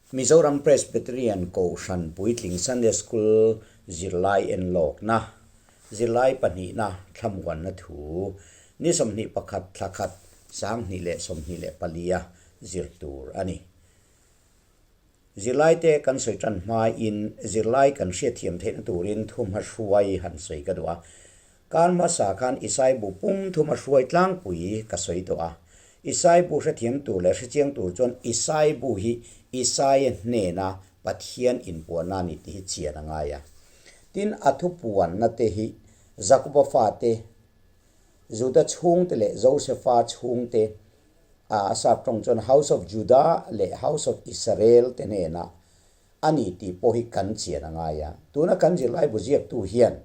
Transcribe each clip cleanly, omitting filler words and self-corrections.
Mizoram Presbyterian Kohhran Puitling Sunday School zirlai enlawkna, zirlai pahnihna thlamuanna thu, ni 21 thla khat 2024 a zir tur a ni. Zirlaite kan sawi tan hmain zirlai kan hriatthiam theihna turin thumha hruai han sawi ka duh a. Kar hmasa khan Isai bu pum thuma hruai tlangpui ka sawi tawh a. Isai bu hrethiam tur leh hrechiang tur chuan Isai bu hi Isaia hnena Pathian inpuanna a ni tih hi chian a ngai a. Tin, a thupuanna te hi Jakoba fate, Juda chhungte leh Josefa chhungte, a sap tawng chuan House of Judah leh House of Israel te hnena a ni tih pawh hi kan chian a ngai a. Tuna kan zirlai bu ziaktu hian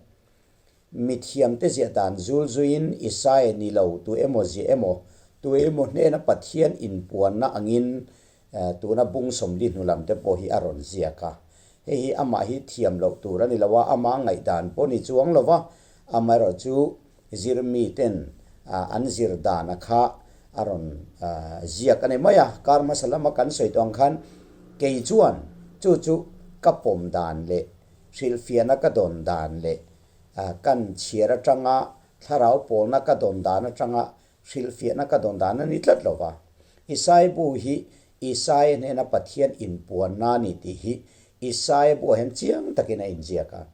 Mithiamte ziah dan zul zuiin Isaia ni lo tu emaw ziah emaw, tu emaw hnena Pathian inpuanna angin tuna bung 40 hnu lamte pawh hi a rawn ziak a. Hei hi amah hi thiam loh tur a ni lo a, ama ngaihdan pawh ni chuang lo va, amaherawhchu zirmiten an zir dana kha a rawn ziak a ni mai a. Kar hmasa lama kan sawi tawh ang khan kei chuan chu chu ka pawm dan leh Hrilhfiahna ka dawn dan leh kan chhiar atanga thlarau pawlna ka dawn dan atanga hrilhfiahna ka dawn dan a ni tlat lo va. Isai bu hi Isaia hnena Pathian inpuanna a ni tih hi Isaia buah hian chiang takin a inziak a.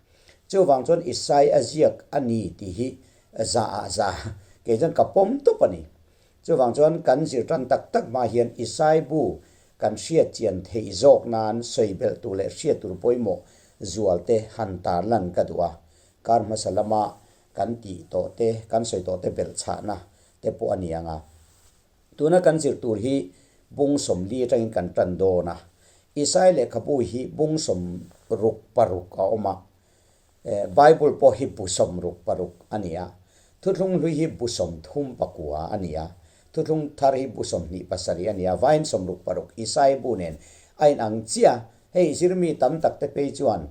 Chuvang chuan Isai a ziak a ni tih hi za ah za kei chuan ka pawm tawp a ni. Chuvang chuan kan zir tan tak tak hma hian Isai bu kan hriat chian theih zawk nan sawi belh tur leh hriat tur pawimawh zual te han tar lan ka duh a. Kar hmasa lama kan tih tawh te, kan sawi tawh te belh chhahna te pawh a ni ang a. Tuna kan zir tur hi bung 40 atangin kan tan dawn a. Isai lehkhabu hi bung 66 a awm a. Bible pawh hi bu 66 a ni a, Thuthlung hlui hi bu 39 a ni a, Thuthlung thar hi bu 27 a ni a, vain 66 Isai bu nen a inang chiah. Hei zirmi tam tak te phei chuan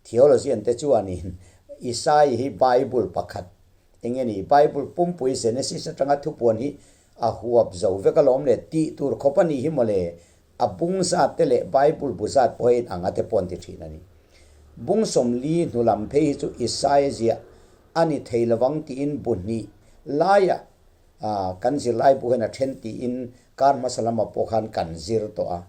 theologian te chuanin Isai hi Bible pakhat eng nge ni, Bible pumpui Genesis atanga thupuan hi a huap zo vek alawm le tih tur khawp a nih hi mawle. A bung zat te leh Bible bu zat pawh hi in ang a te pawh an ti thin a ni. Bung 40 hnu lam phei hi chu Isaia ziah a ni thei lovang tiin bu hnih laiah kan zirlai bu hian a then tiin kar hmasa lamah pawh khan kan zir tawh a.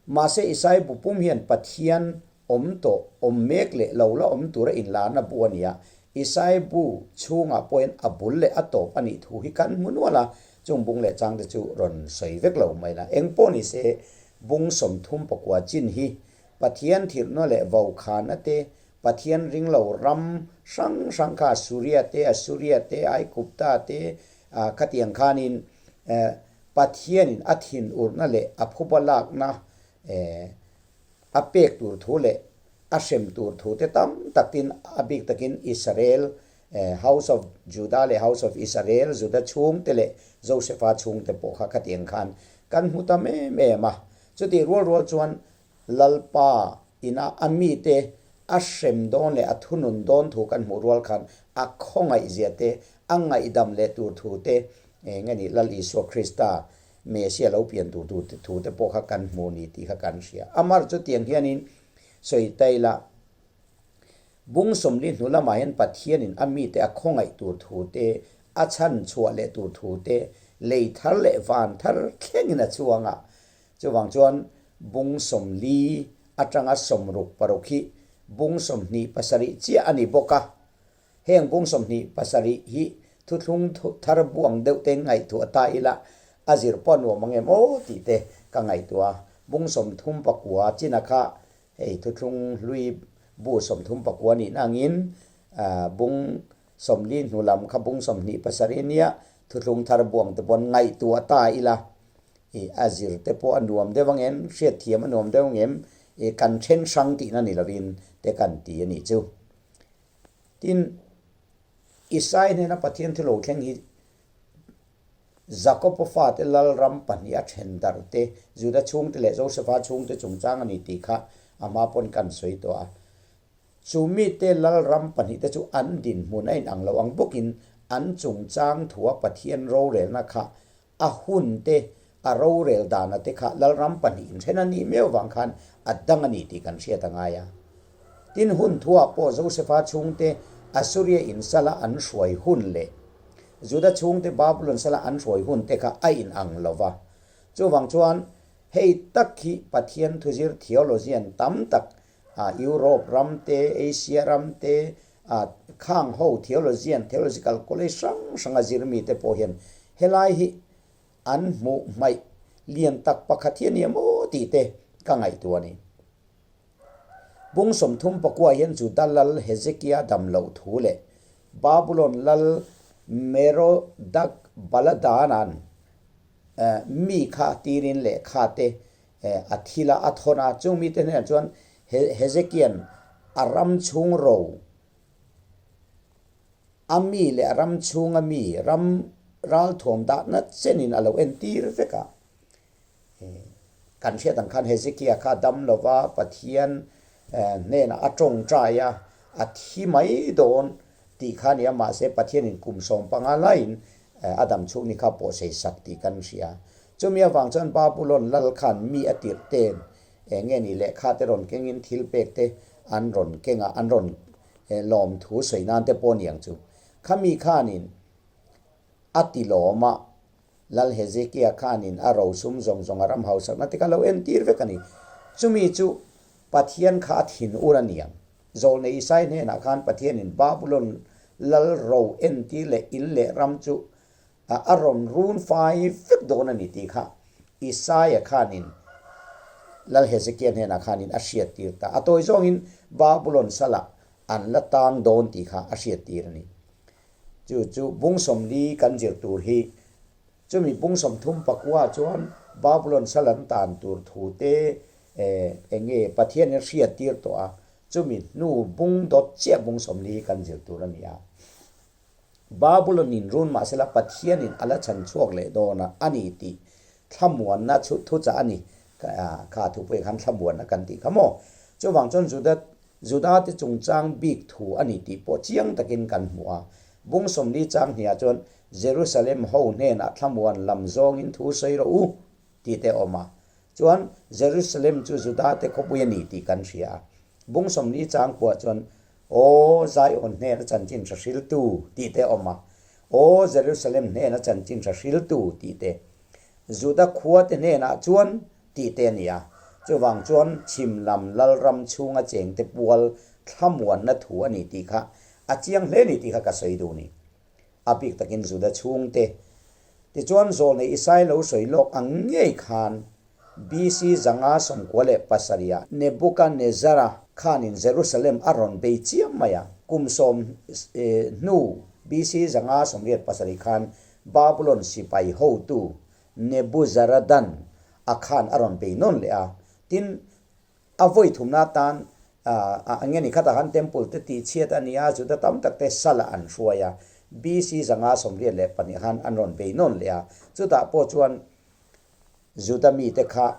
Mahse Isaia bu pum hian Pathian awm tawh, awm mek leh lo la awm tura inlarna bu a ni a. Isai bu chhungah pawhin a bul leh a tawp a nih thu hi kan hmu nual a, chung bung leh changte chu rawn sawi vek lo mai la. Eng pawh ni se, bung 39 chin hi Pathian thilhna leh vaukhana te, Pathian ringlo ram hrang hrang kha Suria te, Assuria te, Aigupta te, khatiang khanin Pathianin a thinurna leh a phuba lakna A pek tur thu leh a hrem tur thu te tam takin a bik takin Israel, House of Judah leh House of Israel, Juda chhungte leh Josefa chhungte pawh kha khatiang khan kan hmu tam em em a. Chutih rual rual chuan Lalpa ina a mite a hrem dawn leh a thunun dawn thu kan hmuh rual khan a khawngaihzia te, a ngaihdam leh tur thu te eng nge ni Lal Isua Krista Messia lo pian tur tur thu te pawh kha kan hmu ni tih kha kan hria. Amar chu tiang hianin sawi ta ila, bung 40 hnu lamah hian Pathianin a mite a khawngaih tur thu te, a chhan chhuah leh tur thu te, lei thar leh van thar thlengin a chuang a. Chuvang chuan bung 40 atanga 66 hi bung 27 chiah a ni bawk a. Heng bung 27 hi thuthlung thar buang deuh te ngaihtuah ta ila a zir pawh nuam ang em aw tih te ka ngaihtuah a. Bung 39 china kha hei thuthlung hlui bu 39 nihna angin bung 40 hnu lam kha bung 27 nia thuthlung thar buang te pawn ngaihtuah ta ila i a zir te pawh a nuam deuh ang em, hriatthiam a nuam deuh ang em, i kan then hrang tihna ni lovin te kan ti a nih chu. Tin, Isai hnena Pathian thu lo thleng hi Jakob-a fate lalram pahnih a then darh te, Juda chhungte leh Josefa chhungte chungchang a ni tih kha a hma pawn kan sawi tawh a. Chu mite lalram pahnih te chu an dinhmun a inang lo ang bawkin an chungchang thua Pathian rorelna kha a hun te A rorel dana te kha Lalram pahnihin then a nih meuh vang khan a dang a ni tih kan hriat a ngai a. Tin, hun thuah pawh Josefa chhungte Assuria in sala an hruai hun leh Juda chhungte Babulon sala an hruai hun te kha a inang lo va. Chuvang chuan hei tak hi Pathian thuzir theologian tam tak a Europe ram te, Asia ram te, a khang ho theologian, theological college hrang hranga zir mite pawh hian helai hi an hmuh hmaih lian tak pakhat hi a ni emaw tih te ka ngaihtuah a ni. Bung 34 hian Juda lal Hezekia dam loh thu leh Babulon lal Merodak Baladana'n mi kha tirin lehkha te a thil a a thawn a, chung mite hnenah chuan Hezekia'n a ram chhung ro A mi leh a ram chhunga mi ram ralthuam dahna chenin a lo entir vek a. Kan hriat ang khan Hezekia kha dam lova Pathian hnenah a tawngtai a, a thi mai dawn tih kha a ni a, mahse Pathianin kum 15 laiin a dam chhung ni kha pawh sei sak tih kan hria. Chumi avang chuan Babulon lal khan mi a tirh ten eng nge ni lehkha te rawn kengin thil pek te an rawn keng a, an rawn He lawmthu sawi nan te pawh niang chu. Khami khanin a ti lawm a, Lal Hezekia khanin a rosum zawng zawng a ram hausakna te kha lo entir vek a ni. Chumi chu Pathian kha a thin ur a niang. Zawlnei Isai hnenah khan Pathianin Babulon lal ro entir leh in leh ram chu a rawn run fai vek dawn a ni tih kha Isaia khanin Lal Hezekia hnenah khanin a hriattir ta. A tawi zawngin Babulon salah an la tang dawn tih kha a hriattir a ni. Chu chu bung 40 kan zir tur hi chumi bung 34 chuan Babulon sal an tan tur thu te eng nge Pathianin a hriattir tawh a, chumi hnu bung dawt chiah bung 40 hi kan zir tur a ni a. Babulon-in run mahsela Pathianin a la chhan chhuak leh dawn a a ni tih thlamuanna chu thuchah a ni. Kha thupui khan thlamuanna kan tih kha maw? Chuvang chuan Juda Judate chungchang bik thu a ni tih pawh chiang takin kan hmu a. Bung 40 chang hniah chuan Jerusalem ho hnenah thlamuan lam zawngin thu sawi rawh u tih te a awm a. Chuan Jerusalem chu Judate khawpui a ni tih kan hria a. Bung 40 chang kuah chuan Aw Zion hnena chanchin hra hriltu tih te a awm a, Aw Jerusalem hnena chanchin hra hriltu tih te, Juda khuate hnenah chuan tih te a ni a. Chuvang chuan chhim lam lalram chhunga chengte pual thlamuanna thu a ni tih kha a chiang hle ni tih kha ka sawi duh ni. A bik takin Juda chhungte. Tichuan Zawlnei Isai lo sawi lawk ang ngei khan BC 597-ah Nebuchadnezzar-a khanin Jerusalem a rawn bei chiam mai a. Kum sawm hnu BC 587 khan Babulon sipai hotu Nebuzaradan a khan a rawn bei nawn leh a. Tin, a vawi thumna atan a nge ni khatah khan temple te tihchhiat a ni a, Juda tam tak te salah an hruai a. BC 592 khan an rawn bei nawn leh a. Chutah pawh chuan Juda mite kha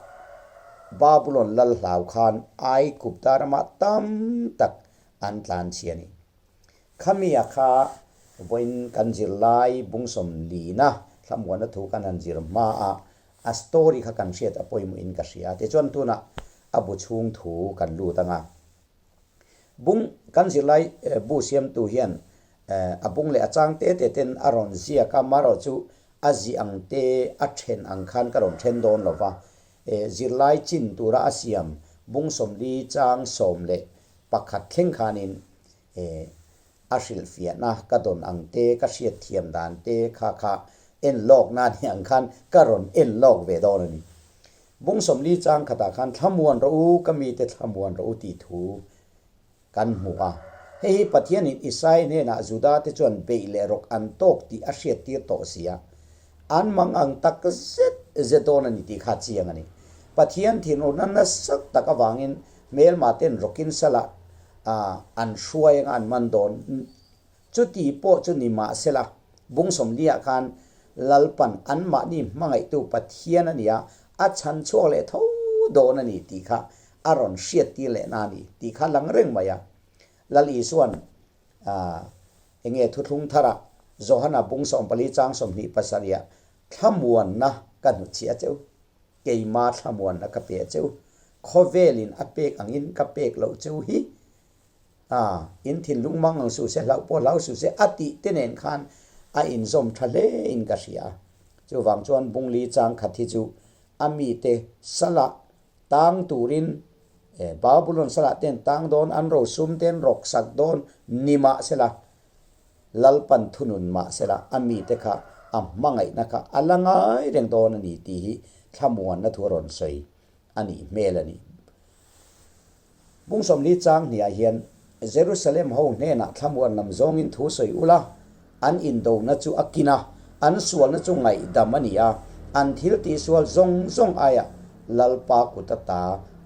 Babulon lal hlau khan Aigupta ramah tam tak an tlan chhi a ni. Khamia kha vawiin kan zir lai bung 40-na thlamuanna thu kan han zir hmaah a story kha kan hriat a pawimawhin ka hria. Tichuan tunah a bu chhung thu kan lut ang a. Bung kan zirlai bu siamtu hian a bung leh a chang te te ten a rawn ziak a, marawh chu a zi ang te a then ang khan ka rawn then dawn lo va, zirlai chin tura a siam bung 40 chang 11 thleng khanin a hrilhfiahna ka dawn ang te, ka hriatthiam dan te kha kha en lawkna ni ang khan ka rawn en lawk ve dawn a ni. Bung 40 chang khatah khan thlamuan rawh u, ka mite thlamuan rawh u tih thu kan hmu a. Hei hi Pathianin Isai hnenah Judate chuan beih leh rawk an tawk tih a hriattir tawh si a. An mang ang tak zet zet dawn a ni tih kha chiang a ni. Pathian thinurna nasa tak avangin hmelma ten rawkin salah an hruai anga an man dawn. Chuti pawh chu ni mahsela, bung 40-ah khan Lalpan anmahni hmangaihtu Pathian a nia, a chhan chhuak leh tho dawn a ni tih kha a rawn hriattir lehna a ni tih kha lang reng mai a. Lal Isua'n enge thuthlung tharah Johana bung 14 chang 27-ah thlamuanna. ka hnutchhiah a che u, keima thlamuanna ka pe a che u, khawvelin a pek angin ka pek loh che u hi a in thinlung mang ang suh se, hlauh pawh hlau suh se a tih te nen khan a inzawm tha hle in ka hria. Chuvang chuan Bungli chang khat hi chu a mite salah tang turin Babulon salah ten tang dawn, an rosum ten rawksak dawn ni mah sela, Lalpan thunun mah sela a mite kha a hmangaihna kha a la ngai reng dawn a ni tih hi thlamuanna thu a rawn sawi a nih hmel a ni. Bung 40 chang hniah hian Jerusalem ho hnenah thlamuan lam zawngin thu sawi ula, an indona chu a kin a, an sualna chu ngaihdam a ni a, an thil tihsual zawng zawng aiah Lalpa kut ata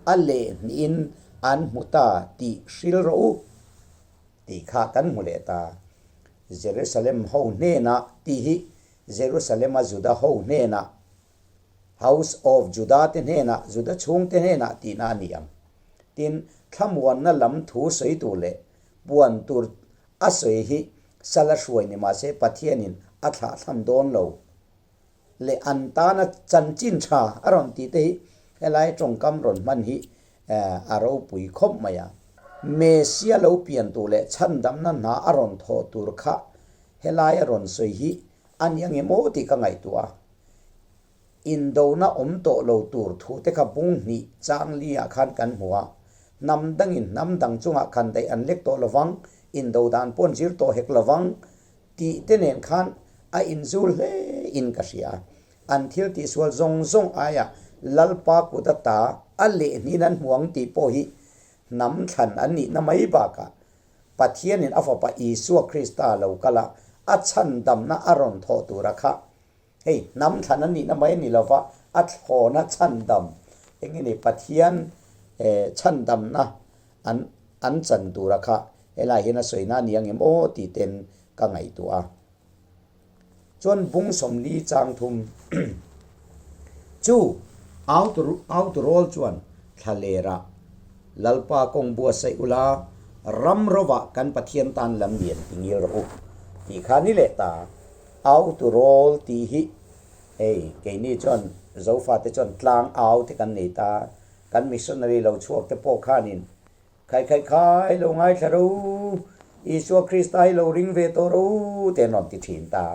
a lehhnihin an hmu ta tih hril rawh u. Tih kha kan hmu leh ta. Jerusalem ho hnenah tih hi Jerusalem-a Juda ho hnenah, House of Judah te hnenah, Juda chhungte hnenah tihna a ni ang. Tin, thlamuanna lam thu sawi tur leh puan tur a sawi hi sala hruai ni mahse Pathianin a thlahthlam dawn lo leh an tana chanchin tha a rawn tih te hi helai tawngkam rawn hman hi a ropui khawp mai a. Mesia lo pian tur leh chhandamna hna a rawn thawh tur kha helai a rawn sawi hi a ni ang em aw tih ka ngaihtuah a. Indona awm tawh lo tur thu te kha bung hnih chang li ah khan kan hmu a. Hnam dangin hnam dang chungah khan daih an lek tawh lovang, indo dan pawh an zir tawh hek lovang tih te nen khan a inzul hle in ka hria. An thil tihsual zawng zawng aiah Lalpa kut ata a lehhnin an hmu ang tih pawh hi hnam thlan an nihna mai bakah Pathianin a fapa Isua Krista lo kal a, a chhandamna a rawn thawh tura kha hei hnam thlan an nihna mai a ni lova, a thlawna chhandam eng nge ni Pathian chhandamna an an chan tura kha helai hian a sawina a ni ang em aw tih ten ka ngaihtuah a. Chuan bung 40 chang thum chu auto rawl chuan thlalera Lalpa kawng buatsaih ula ram rovah kan Pathian tan lam lian ti ngil rawh u tih kha ni leh ta. Auto rawl tih hi hei keini chuan Zofate chuan tlang au te kan nei ta. Kan missionary lo chhuak te pawh khanin Khai khai khai lo ngaithla ro u, Isua Krista hi lo ring ve tawh ro u te an rawn ti thin ta.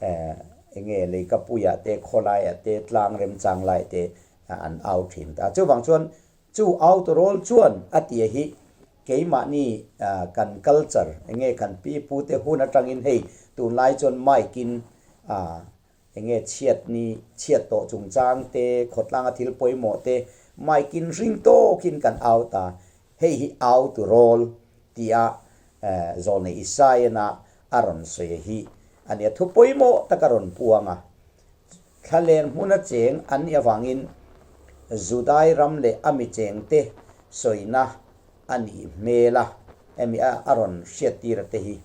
Eh, enge leikapuiah te, khawlaiah te, tlang remchang lai te an au thin ta. Chuvang chuan chu au tawrawl chuan a tia hi keimahni kan culture, enge kan pi pu te hun atangin hei tunlai chuan mic in Enge chhiat ni, chhiat tawh chungchang te, khawtlanga thil pawimawh te mic in ring tawkin kan au ta. Hei hi au tu rawl tia Zawlnei Isaiah-na a rawn sawi hi a nia. Thu pawimawh tak a rawn puang a. Thlalen hmuna cheng an nih avangin Judai ram leh a mi chengte sawina a nih hmel a, hemi a rawn hriattir te hi.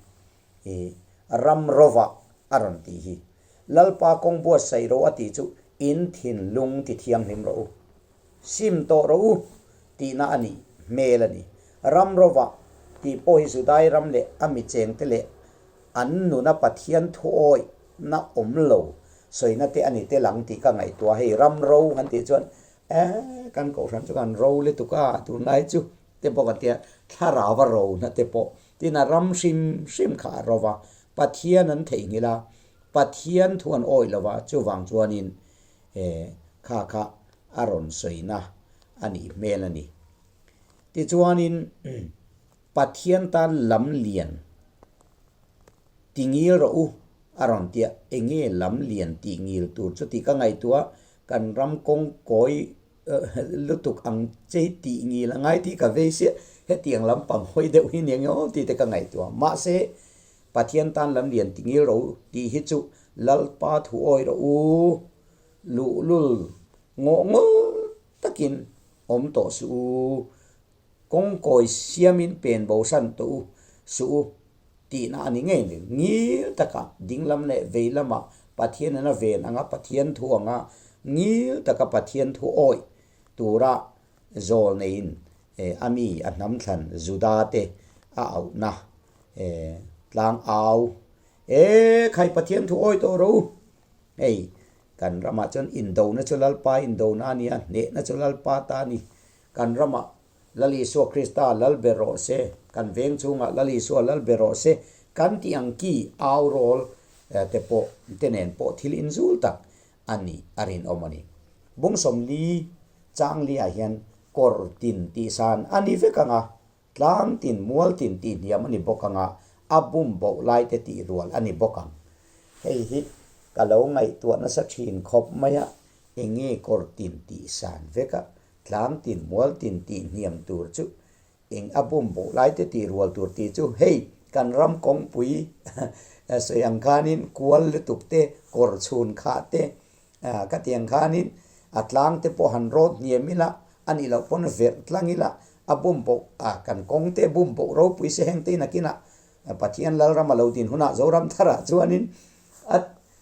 I ram rovah a rawn tih hi. Lalpa kawng buatsaih ro a tih chu in thinlung ti thianghlim rawh u. Sim tawh rawh u tihna a nih hmel a ni. Ram rovah tih pawh hi Judai ram leh a mi chengte leh an nuna Pathian thuawihna awm lo sawina te a ni tel ang tih ka ngaihtuah. Hei ram ro han tih chuan eh kan kohhran chu kan ro lutuk a tunlai chu te pawh kan tia thlarau a rona te pawh Tin a ram hrim hrim kha a ro va, Pathian an theihnghilh a, Pathian thu an awih lo va, chuvang chuanin kha kha a rawn sawina a nih hmel a ni. Tichuanin Pathian tan lam lian ti ngil rawh u a rawn ti a, enge lam lian tih ngil tur chu tih ka ngaihtuah a, kan ram kawng kawi lutuk ang che hi tih ngil a ngai tih ka vei sia, hetiang lampang hawi deuh hi nia nge aw tih te ka ngaihtuah. Mahse, Pathian tan lam lian ti ngil rawh u tih hi chu Lalpa thu awi rawh u, luhlul ngawh ngawl takin awm tawh suh u, Kawngkawi siamin pen bosan tawh u suh u tihna a ni ngei ni. Ngil taka dinglam leh vei lamah Pathian in a ven anga Pathian thu anga ngil taka Pathian thu awih tura zawl neiin a mi a hnam thlan Juda te a auhna tlang au e khai Pathian thu awih tawh rawh u hei. Kan ramah chuan indona chu Lalpa indona a nia, hnehna chu Lalpa ta a ni. Kan ramah Lal Isua Krista lal ber rawh se, kan veng chhungah Lal Isua lal ber rawh se kan tih ang ki au rawl te pawh te nen pawh thil inzul tak a nih a rinawm a ni. Bung 40 changli ah hian kawr tin tihsan a ni vek ang a, tlang tin mual tin tih hniam a ni bawk ang a, a bum boh lai te tih rual a ni bawk ang. Hei hi ka lo ngaihtuah nasa thin khawp mai a, enge kawr tin tihsan vek a, tlang tin mual tin tih hniam tur chu Eng a bum boh lai te tih rual tur tih chu hei kan ram kawngpui sawi ang khanin kual lutuk te, kawr chhun khah te ka ti ang khanin a tlang te pawh han rawt hniam ila a nih loh pawn verh tlang ila a bum boh kan kawng te bum boh ropui se heng te in a kinah Pathian Lalram a lo din hunah Zoram tharah chuanin a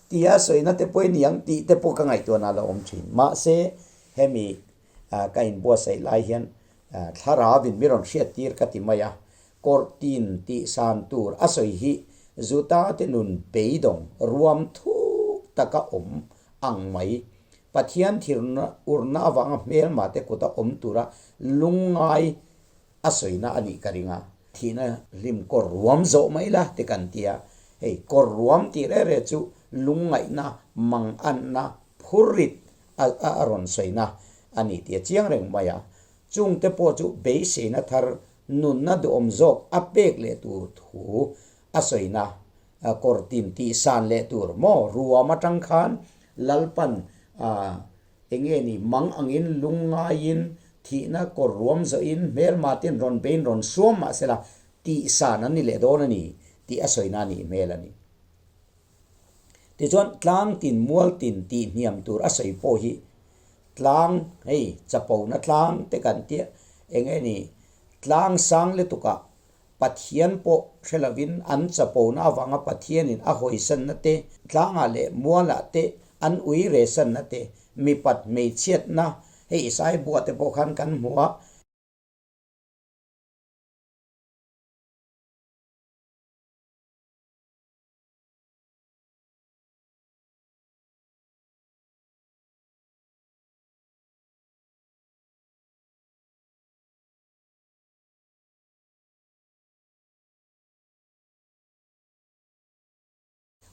tia sawina te pawh i ni ang tih te pawh ka ngaihtuahna a lo awm thin. Mahse hemi ka inbuatsaih lai hian Thlarauin mi rawn hriat tir ka ti mai a, kawrtin tih san tur a sawi hi Juda te nun beidawng ruam thuk taka awm ang mai. Pathian thirna urna avanga hmelma te kuta awm tura lungngai a sawina a nih ka ring a. Thihna hlim kawr ruam zawh mai la ti kan ti a, hei kawr ruam tih reh reh chu lungngaihna, manganna, phurrit a rawn sawina a ni tih a chiang reng mai a. Chungte pawh chu beiseina thar nunna duhawm zawk a pek leh tur thu a sawina kawr tin tih san leh tur maw ruam atang khan Lalpan eng nge ni mang angin lungngaiin thihna kawr ruam zawhin hmelma ten rawn bein rawn suam mah sela tih san an ni leh dawn a ni tih a sawina a nih hmel a ni. Tichuan tlang tin mual tin tih hniam tur a sawi pawh hi tlang hei chapona tlang te kan tia eng nge ni tlang sang lutukah Pathian pawh hre lovin an chapona avanga Pathianin a hawisanna te tlangah leh mualah te an ui resanna te mipat hmeichhiatna hei Isai buah te pawh khan kan hmu a.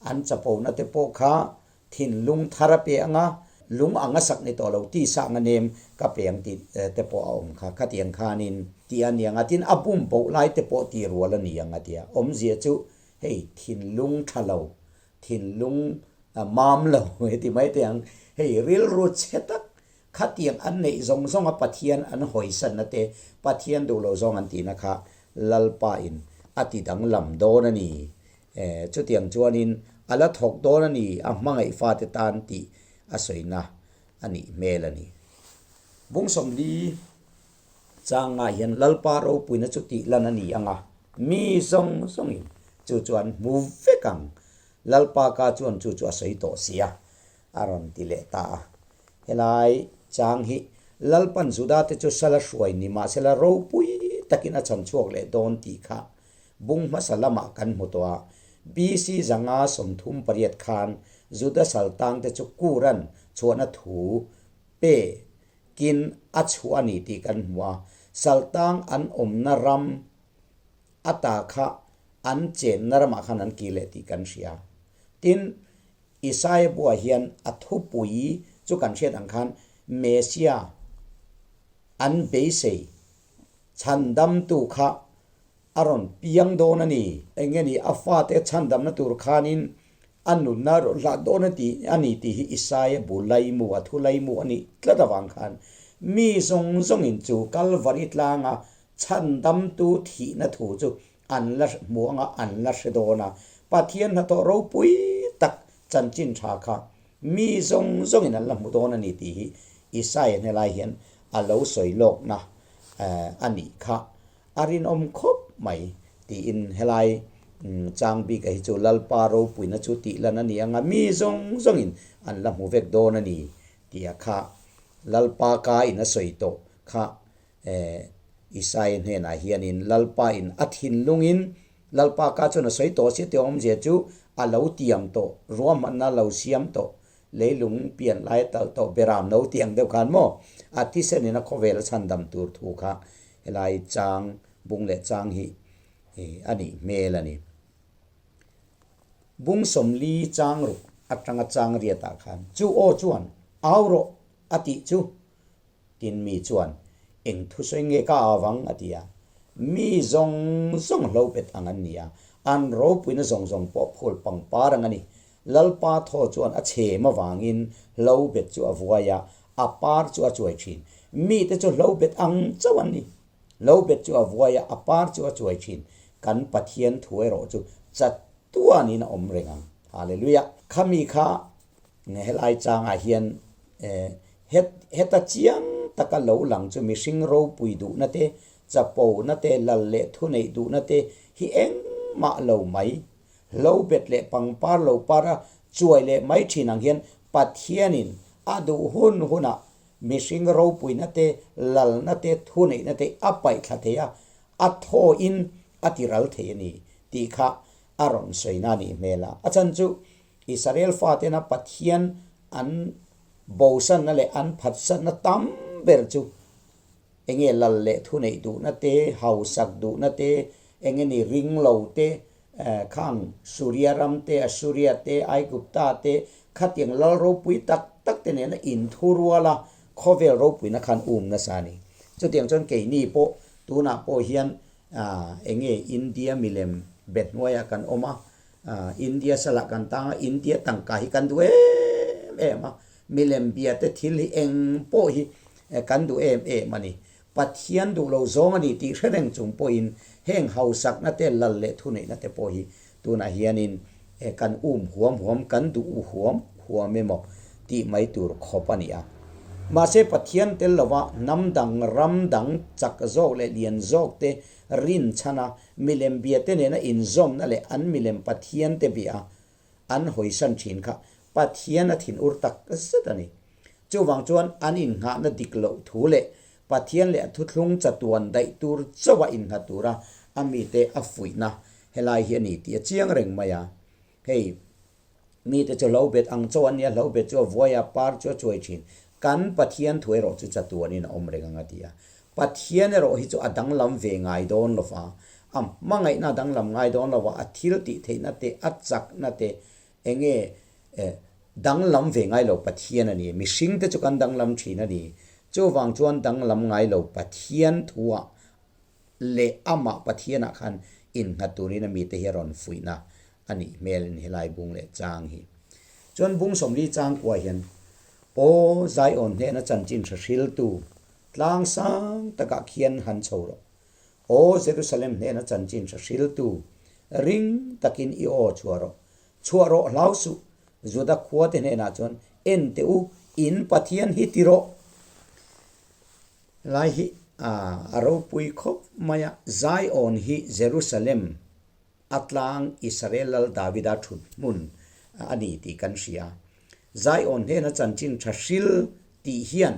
An chapona te pawh kha thinlung thar a pe ang a, lung ang a sak ni tawh lo, tisa ang a nem ka pe ang tih te pawh a awm kha. Khatiang khanin tih a ni ang a, tin a bum boh lai te pawh tih rual a ni ang a tia. Awmzia chu hei thinlung tha lo, thinlung mam lo heti mai te ang, hei rilru chhe tak Khatiang an neih zawng zawnga Pathian an hawisanna te, Pathian duh lo zawng an tihna kha Lalpa in a ti danglam dawn a ni. Chutiang chuanin a la thawk dawn a ni, a hmangaih fate tan tih a sawina a nih hmel a ni. Bung 40 changah hian Lalpa ropuina chu tih lan a ni ang a, mi zawng zawngin chu chu an hmu vek ang. Lalpa ka chuan chu chu a sawi tawh si a, a rawn ti leh ta a. Helai chang hi Lalpan Judate chu sala hruai ni mahsela ropui takin a chhan chhuak leh dawn tih kha bung hmasa lamah kan hmu tawh a. BC 538 khan Juda saltangte chu Kuran chhuahna thu pe kin a chhuah a ni tih kan hmu a. Saltang an awmna ram ata kha an chenna ramah khan an kir leh tih kan hria. Tin, Isaia buah hian a thupui chu kan hriat ang khan Messia an beisei chhandamtu kha a rawn piang dawn a ni. Eng nge ni a fate chhandamna tur khanin a nunna a rawn hlah dawn a ti a ni tih hi Isaia bu laimu a thu laimu a nih tlat avang khan mi zawng zawngin chu Kalvari tlanga chhandamtu thihna thu chu An la hmu anga an la hre dawn a, Pathian hnathawh ropui tak chanchin tha kha mi zawng zawngin an la hmu dawn a ni tih hi Isaia hnelai hian a lo sawi lawkna a nih kha a rinawm khawp mai tiin helai chang bika hi chu Lalpa ropuina chu tih lan a ni anga mi zawng zawngin an la hmu vek dawn a ni tia kha Lalpa ka in a sawi tawh kha Isai hnenah hianin Lalpa in a thinlungin Lalpa ka chuan a sawi tawh si tih awmzia chu a lo tiam tawh, ruahmanna a lo siam tawh. leilung pian lai talh tawh beram no tih ang deuh khan maw a thisenin a khawvel a chhandam tur thu kha helai chang bung leh chang hi a nih hmel a ni. Bung 40 chang ruk atanga chang riatah khan chu aw chuan au rawh a tih chu Tin mi chuan, Eng thusawi nge ka au ang? a ti a. Mi zawng zawng hlo bet ang an ni a, an ropuina zawng zawng pawh phul pangpar ang a ni. Lalpa thaw chuan a chhem avangin hlo bet chu a vuai a, a par chu a chuai thin. Mite chu hlo bet ang chauh an ni. Hlo bet chu a vuai a, a par chu a chuai thin. Kan Pathian thu erawh chu chatuanin a awm reng ang. Hallelujah! Khami kha Helai changah hian heta chiang taka lo lang chu mihring ropui duhna te, chapona te, lal leh thuneih duhna te hi engmah lo mai, hlo bet leh pangpar lo para chuai leh mai thin ang hian Pathianin a duh hun hunah mihring ropuina te, lalna te, thuneihna te a paihthla thei a, a thawin a tiral thei a ni tih kha a rawn sawina a nih hmel a. A chhan chu Israel fatena Pathian an bosanna leh an phatsanna tam ber chu enge lal leh thuneih duhna te, hausak duhna te, enge ni ring lo te, khang Suria ram te, Assuria te, Aigupta te, khatiang lal ropui tak tak te nena inthurual a khawvel ropuina khan um nasa a ni. Chutiang chuan keini pawh tunah pawh hian enge India milem be hnuaiah kan awm a, India salah kan tang a, India tangka hi kan duh em em a, milem bia te thil hi eng pawh hi kan duh em em a ni. Pathian duh lo zawng a ni tih hre reng chung pawhin heng hausakna te lal leh thuneihna te pawh hi tunah hianin kan um huam huam, kan duh u huam huam emaw tih mai tur khawp a ni a. Mahse Pathian tel lova hnam dang, ram dang chak zawk leh lian zawk te rinchhan a, Milem biate nena inzawmna leh an milem Pathiante bia an hawisan thin kha Pathian a thinur tak zet a ni. Chuvang chuan an innghahna dik loh thu leh Pathian leh a thuthlung chatuan daih tur chauha innghat tura a mite a fuihna helai hi a ni tih a chiang reng mai a. Hei. Mite chu hlo bet ang chaw an nia, hlo bet chu a vuai a, par chu a chuai thin. Kan Pathian thu erawh chu chatuanin a awm reng ang a ti a. Pathian erawh hi chu a danglam ve ngai dawn lo va, a hmangaihna a danglam ngai dawn lo va, a thil tih theihna te, a chakna te enge danglam ve ngai lo Pathian a ni. Mihring te chu kan danglam thin a ni. Chuvang chuan danglam ngai lo Pathian thuah leh amah Pathianah khan innghat turin a mite hi a rawn fuihna a nih hmel in helai bung leh chang hi. Chuan bung 40 chang kuah hian Aw Zion hnehna chanchin hre hriltu tlang sang takah khian han chho rawh. Aw Jerusalem hnehna chanchin hre hriltu ring takin i aw chhuah rawh. Chhuah rawh hlau suh. Juda khuate hnenah chuan en teh u, in Pathian hi ti rawh. Lai hi a ropui khawp mai a, Zion hi Jerusalem a tlang Israel lal Davida thut hmun a ni tih kan hria. Zion hnena chanchin tha hril tih hian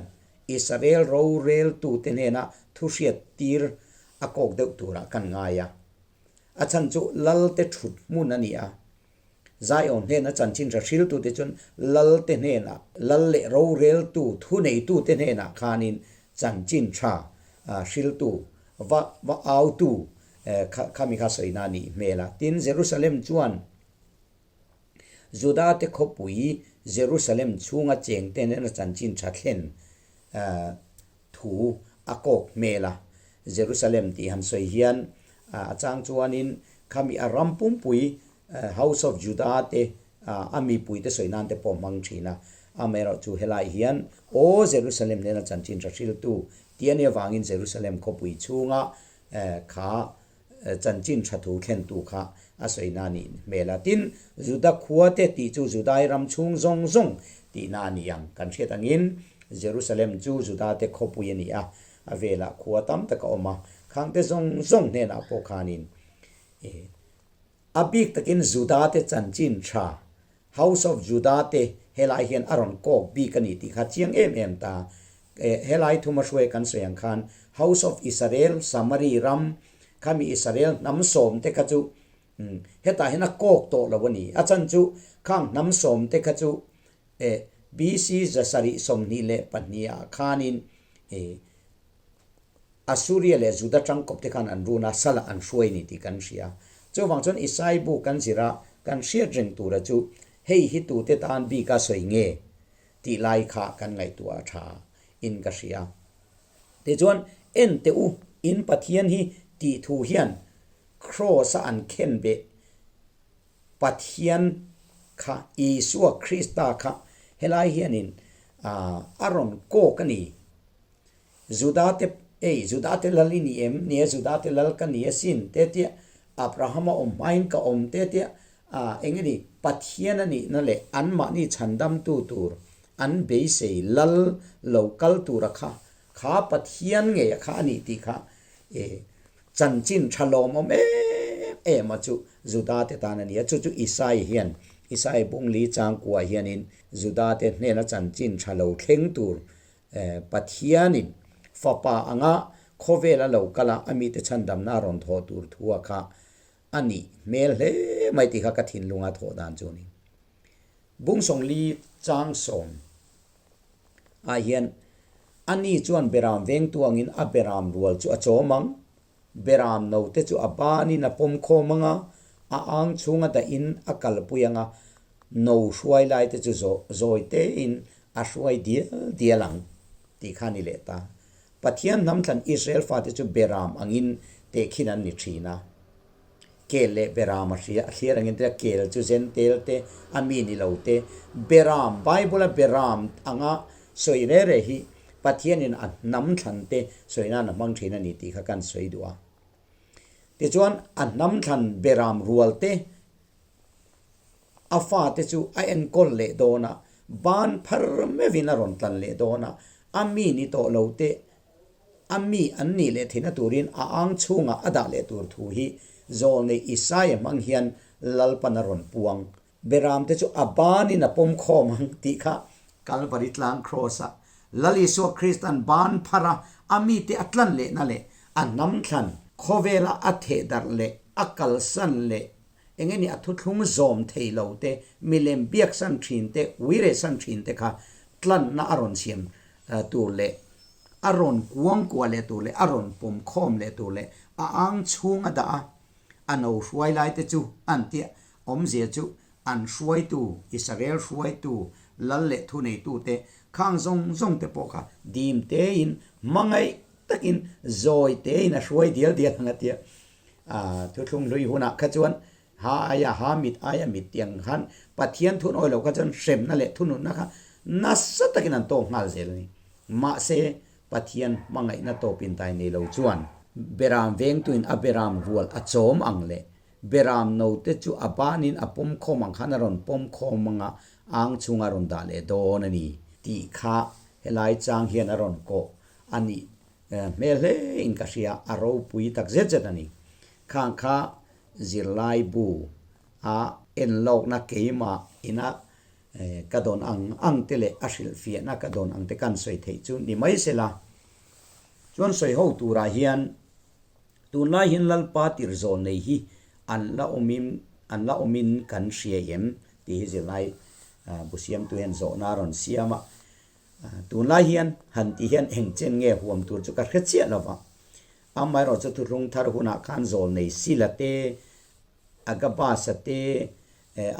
Israel roreltute hnena thuhriat tir a kawk deuh turah kan ngai a. A chhan chu lalte thut hmun a ni a. Zion hnena chanchin hra hriltute chuan Lalte hnenah, Lal leh roreltu, thuneitute hnenah khanin chanchin tha hriltu, va va autu kha khami kha sawina a nih hmel a. Tin, Jerusalem chuan Judate khawpui Jerusalem chhunga chengte hnena chanchin tha thlen thu a kawk hmel a. Jerusalem tih han sawi hian a chang chuanin khami a ram pumpui House of Judah te a mipui te sawi nan te pawh hmang thin a. Amaherawh chu helai hian Aw Jerusalem nena chanchin hra hriltu tih a nih avangin Jerusalem khawpui chhunga kha chanchin tha thu thlentu kha a sawi na nih hmel a. Tin, Juda khua te tih chu Judai ram chhung zawng zawng tihna a ni ang. Kan hriat angin Jerusalem chu Juda te khawpui a ni a, a velah khua tam tak a awm a. Khangte zawng zawng hnenah pawh khanin a bik takin Juda te chanchin tha House of Judah te helai hian a rawn kawk bik a ni tih kha chiang em em ta. Helai thuma hruai kan sawi ang khan House of Israel, Samari ram, khami Israel hnam sawm te kha chu hetah hian a kawk tawh lo a ni. A chhan chu khang hnam sawm te kha chu. Eh, BC 722 ah khanin eh, Assuria leh Juda tangkawp te khan an run a, salah an hruai ni tih kan hria. Chuvang chuan Isai bu kan zir a, kan hriat reng tura chu hei hi tute tan bika sawi nge tih lai kha kan ngaihtuah a tha in ka hria. Tichuan, en teh u, in Pathian hi tih thu hian Kraws-a an khen beh Pathian kha, Isua Krista kha helai hianin a rawn kawk a ni. Judate, Ei, Judate lal i ni em? Nia, Judate lal ka ni asin, te tia Abrahama awm hmain ka awm, te tia eng nge ni, Pathian a nihna leh anmahni chhandamtu tur an beisei lal lo kal tura kha, kha Pathian ngei a kha a nih tih kha e chanchin tha lawmawm em em a chu Judate tan a ni a, chu chu Isai hian, Isai bungli changkua hianin Judate hnena chanchin tha lo thleng tur Pathianin Fapa anga khawvel a lo kal a, a mite chhandamna a rawn thawh tur thu a kha a nih hmel hle mai tih kha ka thinlunga thawh dan chu a ni. Bungsawngli changsawm ah hian ani chuan beram vengtu angin a beram rual chu a chawm ang, beram note chu a banin a pawm khawm ang a, a ang chhunga dahin a kalpui ang a, no hruai lai te chu zawi tein a hruai dial dial ang tih kha a ni leh ta. Pathian hnamthlan Israel fate chu beram angin tehkhin an ni thin a. Kel leh beram a hria, a thlir angin tia kel chu zentel te, a mi ni lo te, beram, Bible-a beram anga sawi re re hi Pathianin a hnamthlan te sawi nan a hmang thin a ni tih kha kan sawi duh a. Tichuan a hnamthlan beram rual te a fate chu a enkawl leh dawn a, ban phar meuhin a rawn tlan leh dawn a, a mi ni tawh lo te a mi an nih leh theihna turin a ang chhungah a dah leh tur thu hi Zawlnei Isaia hmang hian Lalpan a rawn puang. Beramte chu a banin a pawm khawm ang tih kha Kalvari tlang Kraws-a Lal Isua Kristan ban phar a, a mite a tlan lehna leh a hnamthlan khawvela a thehdarh leh a kalsan leh Eng emaw a thuthlung zawm thei lo te, milem biaksan thin te, uirehsan thin te kha tlanna a rawn siam tur leh a rawn kuangkuah leh tur leh a rawn pawm khawm leh tur leh a ang chhung a dah a, a no hruai lai te chu an tia awmzia chu an hruaitu, Israel hruaitu, lal leh thuneitu te khang zawng zawng te pawh kha dim tein hmangaih takin zawi tein a hruai dial dial ang a tia. A thuthlung hlui hunah kha chuan ha aia ha mit aia mit tih ang khan Pathian thun awi lo kha chuan hremna leh thununna kha nasa takin an tawk nghal zel a ni. Mahse, Pathian hmangaihna tawpin dai nei lo chuan beram vengtuin a beram rual a chawm ang leh beram note chu a banin a pawm khawm ang khan a rawn pawm khawm anga ang chhunga rawn dah leh dawn a ni tih kha helai chang hian a rawn kawh a nih Hmel hle in ka hria, a ropui tak zet zet a ni. Khang kha zirlai bu a enlawkna keimah ina ka dawn ang ang te leh a hrilhfiahna ka dawn ang te kan sawi theih chu ni mai sela. Chuan sawi ho turah hian tunlai hian Lalpa tirzawl nei hi an la awmin an la awmin kan hria em tih hi zirlai bu siamtu hian zawhna a rawn siam a. Tunlai hian han tih hian eng chen nge huam tur chu ka hre chiah lo va. Amaherawh chu thuthlung thar hunah khan Zawlnei Sila te, Agabasa te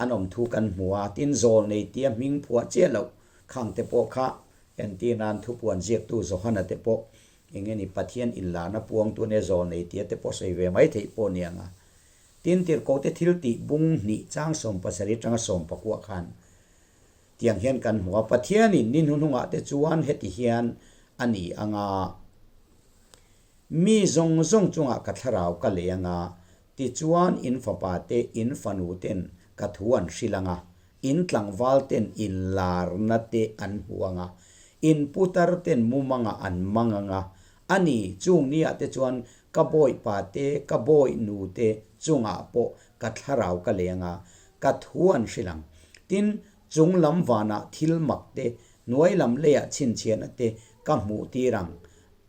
an awm thu kan hmu a, tin Zawlnei tia hming phuah chiah loh khang te pawh kha entir nan thupuan ziaktu Johana te pawh eng nge ni Pathian inlarna puangtu ania Zawlnei tia te pawh sawi ve mai theih pawh a ni ang a. Tin tirhkohte thil tih bung hnih chang 17 atanga 19 khan Tiang hian kan hmu a, Pathianin ni hnuhnungah te chuan heti hian a ni ang a, Mi zawng zawng chungah ka thlarau ka lei ang a, tichuan in fapa te, in fanu ten ka thu an hrilh ang a, in tlangval ten in larna te an hmu ang a, in putar ten mumangah an mang ang a, a ni, chung niah te chuan ka bawipa te, ka bawihnu te chungah pawh ka thlarau ka lei ang a, ka thu an hrilh ang. Tin, chung lam vanah thil mak te, hnuai lam leiah chhinchhiahna te ka hmuh tir ang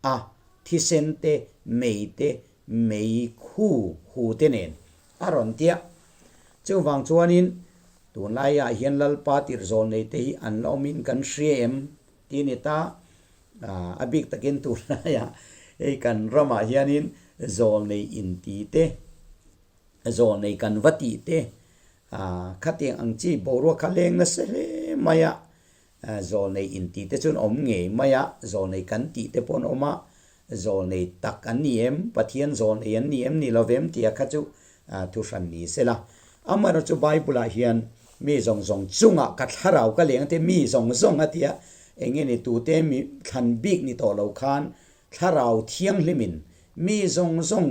a, thisen te, mei te, mei khu hu te nen a rawn tia. Chuvang chuanin. Tunlaiah hian Lalpa tirh zawl neite hi an la awmin kan hria em? Tih a ni ta. A bik takin tunlaiah hei kan ramah hianin zawl nei inti te, zawl nei kan va tih te, khatiang ang chi boruak kha leng nasa hle mai a. Zawlnei intih te chuan awm ngei mai a, zawlnei kan tih te pawh an awm a, zawlnei tak an ni em, Pathian zawlnei an ni em ni lo vem tih a kha chu thu hran ni se la. Amaherawhchu Bible-ah hian mi zawng zawng chungah ka thlarau ka leng te mi zawng zawng a tia, eng nge ni tute mi thlan bik ni tawh lo khan thlarau thianghlimin mi zawng zawng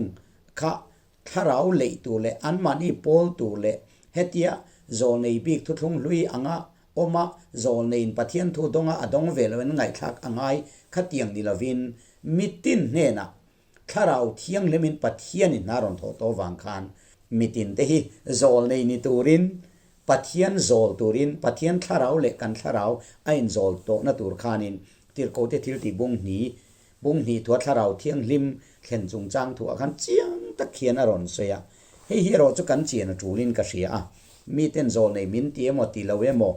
kha Thlarau leih tur leh anmahni pawl tur leh hetia zawlnei bik thuthlung hlui anga awma zawlneiin Pathian thu dawnga a dawng ve loin ngaihthlak a ngai khatiang ni lovin mitin hnenah Thlarau thianghlimin Pathianin hna rawn thawh tawh vang khan mitin te hi zawlnei ni turin Pathian zawl turin Pathian Thlarau leh kan Thlarau a inzawl tawhna tur khanin Tirhkohte thiltih bung hni Bung hnih thua thlarau thianghlim thlen chungchang thuah khan chiang tak hian a rawn sawi a. Hei hi erawh chu kan chian a tulin ka hria a. Miten zawl nei min ti emaw ti lo emaw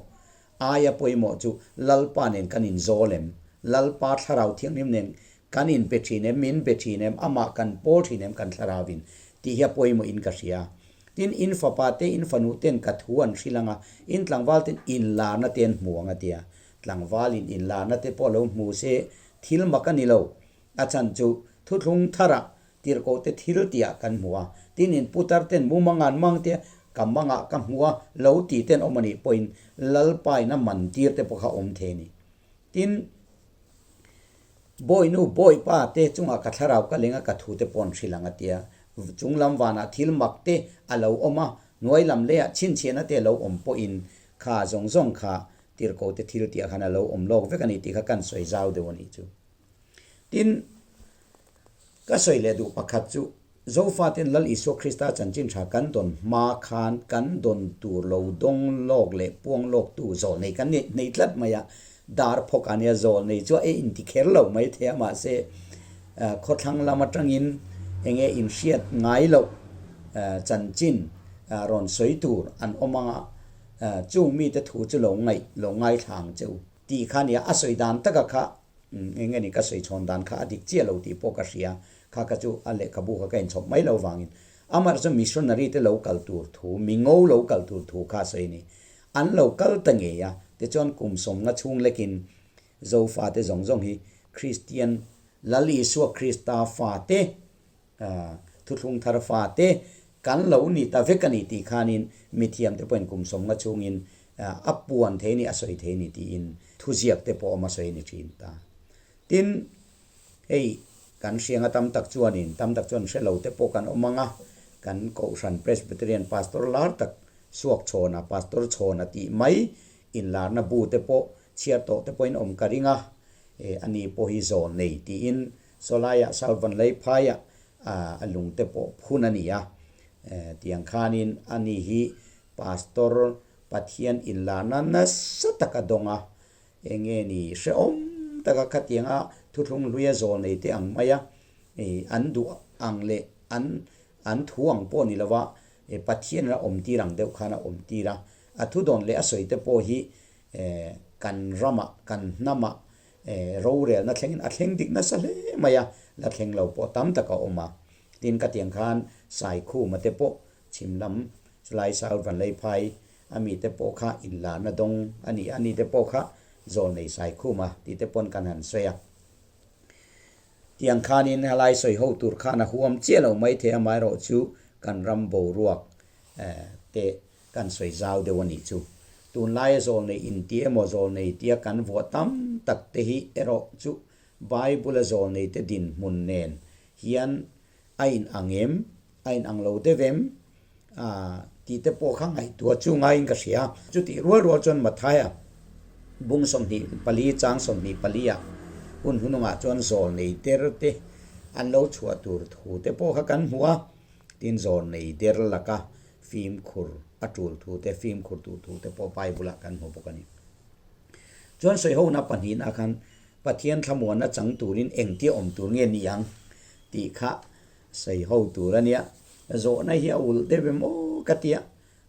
aia pawimawh chu Lalpa nen kan inzawl em? Lalpa thlarau thianghlim nen kan inpe thin em? Min be thin em? Amah kan pawl thin em kan thlarauin? Tih hi a pawimawhin ka hria. Tin, in fapa te, in fanu ten ka thu an hrilh ang a, in tlangval ten inlarna te an hmu ang a tia. Tlangvalin inlarna te pawh lo hmu se Thil mak a ni lo. A chhan chu thuthlung tharah tirhkohte thil tihah kan hmu a. Tin, in putar ten mumang an mang te ka mangah ka hmu a lo tih ten awm a nih pawhin Lalpain a man tir te pawh kha awm thei a ni. Tin, Bawinu Bawipa te chungah ka thlarau ka leng a ka thu te pawh an hrilh ang a tia. Chung lam vanah thil mak te a lo awm a, hnuai lam leiah chhinchhiahna te a lo awm pawhin kha zawng zawng kha Tirhkohte thil tih ah khan a lo awm lawk vek a ni tih kha kan sawi zau deuh a nih chu. Tin, ka sawi leh duh pakhat chu Zofaten Lal Isua Krista chanchin tha kan dawn hma khan kan dawn tur lo dawng lawk leh puang lawk tu zawl nei kan nei tlat mai a, dar phawk a nia zawl nei chu a inti kher lo mai thei a mahse khawthlang lam atangin enge inhriat ngai loh chanchin rawn sawi tur an awm ang a, Chung mite thu chu lo ngaih, lo ngaithla ang che u. Tih kha nia, a sawi dan taka kha eng nge ni ka sawi chhawn dan kha a dik chiah lo tih pawh ka hria, kha ka chu a lehkhabu kha ka inchhawp mai lo vangin. Amah chu missionary te lo kal tur thu, mi ngo lo kal tur thu kha a sawi a ni. An lo kal ta ngei a, tichuan kum sawmnga chhung lekin Zofate zawng zawng hi Kristian Lal Isua Krista fate, Thuthlung thar fate kan lo ni ta vek a ni tih khanin mithiamte pawhin kum sawmnga chhungin a puan thei a ni, a sawi thei a ni tiin thuziak te pawh awm a sawi a ni thin ta. Tin, hei kan hrianga tam tak chuanin, tam tak chuan hre lo te pawh kan awm ang a, kan Kohhran Presbyterian Pastor lar tak Suak Chhawna, Pastor Chhawna tih mai inlarna bu te pawh chhiar tawh te pawhin awm ka ring a, ani pawh hi zawl nei tiin Sawlaiah South Vanleiphaiah a lungte pawh phun a ni a, tiang khanin ani hi Pastor Pathian inlarna nasa taka dawng a, enge ni hrehawm taka khatianga thuthlung hluia zawl nei te ang maia an duh ang leh an an thu ang pawh ni lova Pathian a awm tir ang deuh khan a awm tir a, a thudawn leh a sawi te pawh hi kan ramah kan hnamah Rorelna thlengin a thleng dik nasa hle mai a, la thleng lo pawh tam tak a awm a. Tin, ka tiang khan Saikhuma te pawh chhim lam chulai South Vanleiphai a mite pawh kha inlarna dawng a ni a, ni te pawh kha Zawlnei Saikhuma tih te pawn kan han sawi a. Tiang khanin helai sawi ho tur khan a huam chiah lo mai thei amaherawh chu kan ram boruak te Kan sawi zau deuh a nih chu. Tunlaia zawlnei inti emaw zawlnei tia kan vuah tam tak te hi erawh chu Bible-a zawlnei te dinhmun nen hian a in ang em, a in ang lo deuh em tih te pawh kha ngaihtuah chu ngaiin ka hria. Chutih rual rual chuan Mathaia bung 24 chang 24 ah hun hunungah chuan zawlnei der te an lo chhuah tur thu te pawh kha kan hmu a, tin zawlnei der laka Fimkhur a tul thu te, fimkhur tur thu te pawh Bible-ah kan hmu bawk a ni. Chuan sawihona pahnihna khan Pathian thlamuanna chang turin engtia awm tur nge ni ang tih kha sawiho tur a nia. Zawhna hi a ulh deuh em aw ka tia.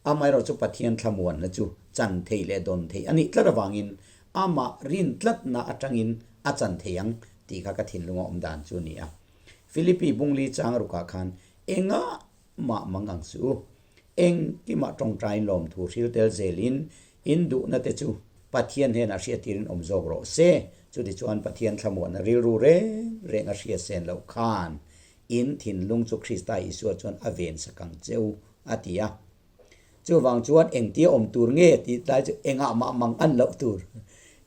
Amaherawhchu Pathian thlamuanna chu chan theih leh dawn theih a nih tlat avangin amah rin tlatna atangin a chan thei ang tih kha ka thinlunga awm dan chu a ni a. Philippi bungli chang rukah khan engah mah mang ang suh u. Engkimah tawngtain lawmthu hril tel zelin in duhna te chu Pathian hnenah hriattirin awm zawk rawh se. Chutichuan Pathian thlamuanna rilru reng reng a hriat sen loh khan in thinlung chu Krista Isua chuan a ven sak ang che u, a ti a. Chuvang chuan engtia awm tur nge tih tlai chu engah mah mang an loh tur.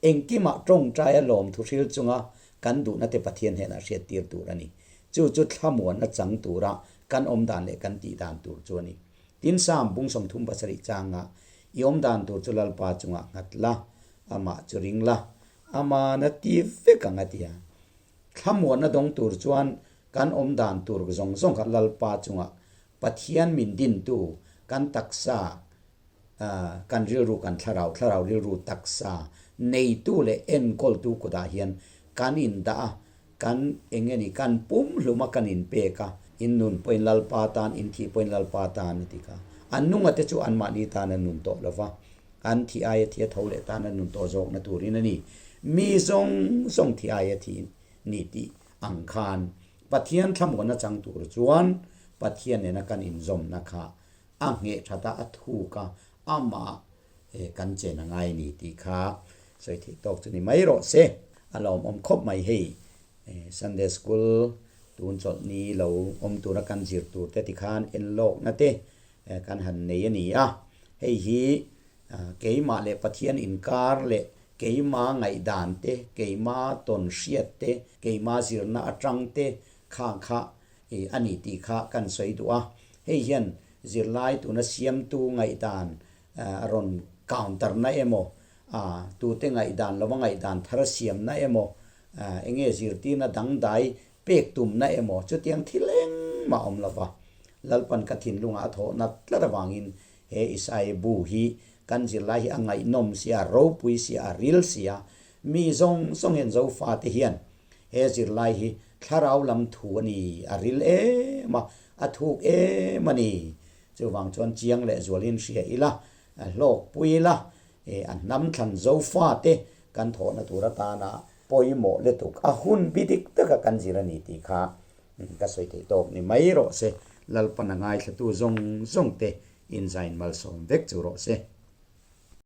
Engkimah tawngtaia lawmthu hril chunga kan duhna te Pathian hnenah hriattir tur a ni. Chu chu thlamuanna chang tura kan awm dan leh kan tih dan tur chu a ni. Tin Sam bung 37 changa i awm dan tur chu Lalpa chungah nghat la, amah chu ring la, aman a ti vek ang a ti a. Thlamuanna dawng tur chuan kan awm dan tur zawng zawng kha Lalpa chungah Pathian min dintu kan taksa kan rilru kan thlarau thlarau rilru taksa neitu leh enkawltu kutah hian kan indah a, kan eng nge ni kan pum hlum a kan inpek a, in nun pawhin Lalpa tan, in thih pawhin Lalpa tan a ti kha. An nunga te chu anmahni tan an nun tawh lo va, an thih aia thi a tho leh tan an nun tawh zawkna turin a ni. Mi zawng zawng thih aia thi ni tih ang khan Pathian thlamuanna chang tur chuan Pathian nena kan inzawmna kha a ngheh that a, a thuk a, amah kan chen a ngai ni tih kha sawi theih tawk chu ni mai rawh se. A lawmawm khawp mai hei Sunday School tun chawlh ni lo awm tura kan zir tur te tikhan enlawkna te kan han nei a ni a. Hei hi keimah leh Pathian inkar leh keima ngaihdan te, keima tawn hriat te, keima zirna atang te kha kha a ni tih kha kan sawi duh a. Hei hian zirlai tuna siamtu ngaihdan a rawn counter na emaw, tute ngaihdan lova ngaihdan thar siamna emaw, enge zirtirna dangdai pek tumna emaw chutiang thil engmah awm lova Lalpan ka thinlungah a thawhna tlat avangin he Isaiah bu hi kan zirlai hi a ngaihnawm sia, a ropui sia, a ril sia, mi zawng zawng hian Zofate hian he zirlai hi thlarau lam thu a ni, a ril em a, a thuk em a ni. Chuvang chuan chiang leh zualin hria ila, hlawkpui ila, a hnam thlan Zofate kan thawhna tur atana pawimawh lutuk a hun bi dik taka kan zir a ni tih kha ka sawi theih tawk ni mai rawh se. Lalpan a ngaithlatu zawng zawng te inzain malsawm vek chu rawh se.